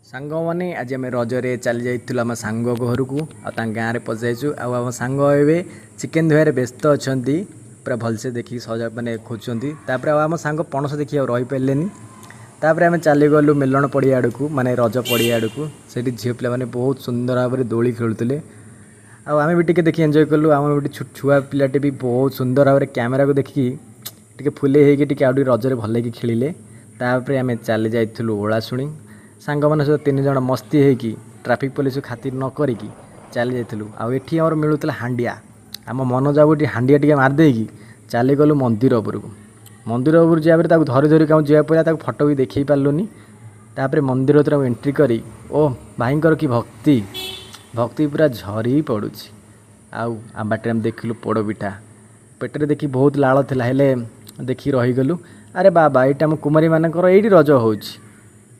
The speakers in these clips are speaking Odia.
ସାଙ୍ଗମାନେ, ଆଜି ଆମେ ରଜରେ ଚାଲି ଯାଇଥିଲୁ ଆମ ସାଙ୍ଗ ଘରକୁ ଆଉ ତାଙ୍କ ଗାଁରେ ପଶିଯାଇଛୁ। ଆଉ ଆମ ସାଙ୍ଗ ଏବେ ଚିକେନ୍ ଧୋଇବାରେ ବ୍ୟସ୍ତ ଅଛନ୍ତି, ପୁରା ଭଲସେ ଦେଖିକି ସଜା ମାନେ ଖୋଜୁଛନ୍ତି। ତାପରେ ଆଉ ଆମ ସାଙ୍ଗ ପଣସ ଦେଖି ଆଉ ରହିପାରିଲେନି। ତାପରେ ଆମେ ଚାଲିଗଲୁ ମେଲଣ ପଡ଼ିଆ ଆଡ଼କୁ, ମାନେ ରଜ ପଡ଼ିଆ ଆଡ଼କୁ। ସେଇଠି ଝିଅ ପିଲାମାନେ ବହୁତ ସୁନ୍ଦର ଭାବରେ ଦୋଳି ଖେଳୁଥିଲେ ଆଉ ଆମେ ବି ଟିକେ ଦେଖି ଏନ୍ଜୟ କଲୁ। ଆମର ଗୋଟେ ଛୁଆ ପିଲାଟେ ବି ବହୁତ ସୁନ୍ଦର ଭାବରେ କ୍ୟାମେରାକୁ ଦେଖିକି ଟିକେ ଫୁଲେଇ ହେଇକି ଟିକେ ଆଉ ଟିକେ ରଜରେ ଭଲକି ଖେଳିଲେ। ତାପରେ ଆମେ ଚାଲି ଯାଇଥିଲୁ ଓଳାଶୁଣି। ସାଙ୍ଗମାନଙ୍କ ସହିତ ତିନି ଜଣ ମସ୍ତି ହେଇକି ଟ୍ରାଫିକ୍ ପୋଲିସକୁ ଖାତିର ନ କରିକି ଚାଲି ଯାଇଥିଲୁ। ଆଉ ଏଠି ଆମର ମିଳୁଥିଲା ହାଣ୍ଡିଆ। ଆମ ମନ ଯାଉ ଟିକେ ହାଣ୍ଡିଆ ଟିକେ ମାରିଦେଇକି ଚାଲିଗଲୁ ମନ୍ଦିର ଉପରକୁ। ମନ୍ଦିର ଉପରକୁ ଯିବା ପରେ ତାକୁ ଧରି ଧରିକି ଆମକୁ ଯିବାକୁ ପଡ଼ିଲା, ତାକୁ ଫଟୋ ବି ଦେଖେଇ ପାରିଲୁନି। ତାପରେ ମନ୍ଦିର ଭିତରେ ଏଣ୍ଟ୍ରି କରି ଓ ଭାଇଙ୍କର କି ଭକ୍ତି, ଭକ୍ତି ପୁରା ଝରି ପଡ଼ୁଛି। ଆଉ ଆମ ବାଟରେ ଆମେ ଦେଖିଲୁ ପୋଡ଼ପିଠା। ପେଟରେ ଦେଖି ବହୁତ ଲାଳ ଥିଲା, ହେଲେ ଦେଖି ରହିଗଲୁ। ଆରେ ବାବା, ଏଇଟା ଆମ କୁମାରୀମାନଙ୍କର ଏଇଠି ରଜ ହେଉଛି।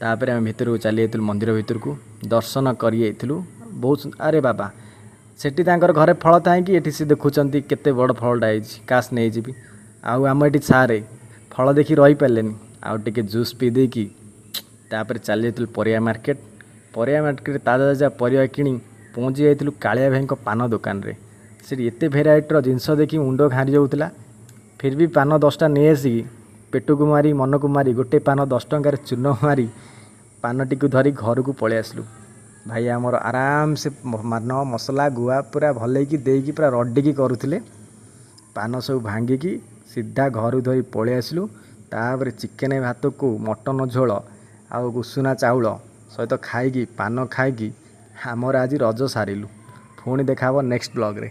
ତାପରେ ଆମେ ଭିତରକୁ ଚାଲି ଯାଇଥିଲୁ, ମନ୍ଦିର ଭିତରକୁ ଦର୍ଶନ କରି ଯାଇଥିଲୁ ବହୁତ। ଆରେ ବାବା, ସେଠି ତାଙ୍କର ଘରେ ଫଳ ଥାଇକି ଏଠି ସେ ଦେଖୁଛନ୍ତି କେତେ ବଡ଼ ଫଳଟା ହେଇଛି, କାସ୍ ନେଇଯିବି। ଆଉ ଆମ ଏଠି ସାରେ ଫଳ ଦେଖି ରହିପାରିଲେନି, ଆଉ ଟିକେ ଜୁସ୍ ପିଇ ଦେଇକି ତାପରେ ଚାଲି ଯାଇଥିଲୁ ପରିବା ମାର୍କେଟ। ପରିବା ମାର୍କେଟରେ ତାଜା ତାଜା ପରିବା କିଣି ପହଞ୍ଚି ଯାଇଥିଲୁ କାଳିଆ ଭାଇଙ୍କ ପାନ ଦୋକାନରେ। ସେଠି ଏତେ ଭେରାଇଟିର ଜିନିଷ ଦେଖି ମୁଣ୍ଡ ଘାରି ଯାଉଥିଲା। ଫିର୍ ବି ପାନ 10ଟା ନେଇ ଆସିକି ପେଟକୁ ମାରି ମନକୁ ମାରି ଗୋଟେ ପାନ 10 ଟଙ୍କାରେ ଚୂନ ମାରି ପାନଟିକୁ ଧରି ଘରକୁ ପଳେଇ ଆସିଲୁ। ଭାଇ ଆମର ଆରାମସେ ପାନ ମସଲା ଗୁଆ ପୁରା ଭଲେଇକି ଦେଇକି ପୁରା ରଡ଼ିକି କରୁଥିଲେ। ପାନ ସବୁ ଭାଙ୍ଗିକି ସିଧା ଘରୁ ଧରି ପଳେଇ ଆସିଲୁ। ତାପରେ ଚିକେନ୍ ଭାତକୁ ମଟନ୍ ଝୋଳ ଆଉ ଉଷୁନା ଚାଉଳ ସହିତ ଖାଇକି, ପାନ ଖାଇକି ଆମର ଆଜି ରଜ ସାରିଲୁ। ପୁଣି ଦେଖା ହେବ ନେକ୍ସଟ ବ୍ଲଗ୍ରେ।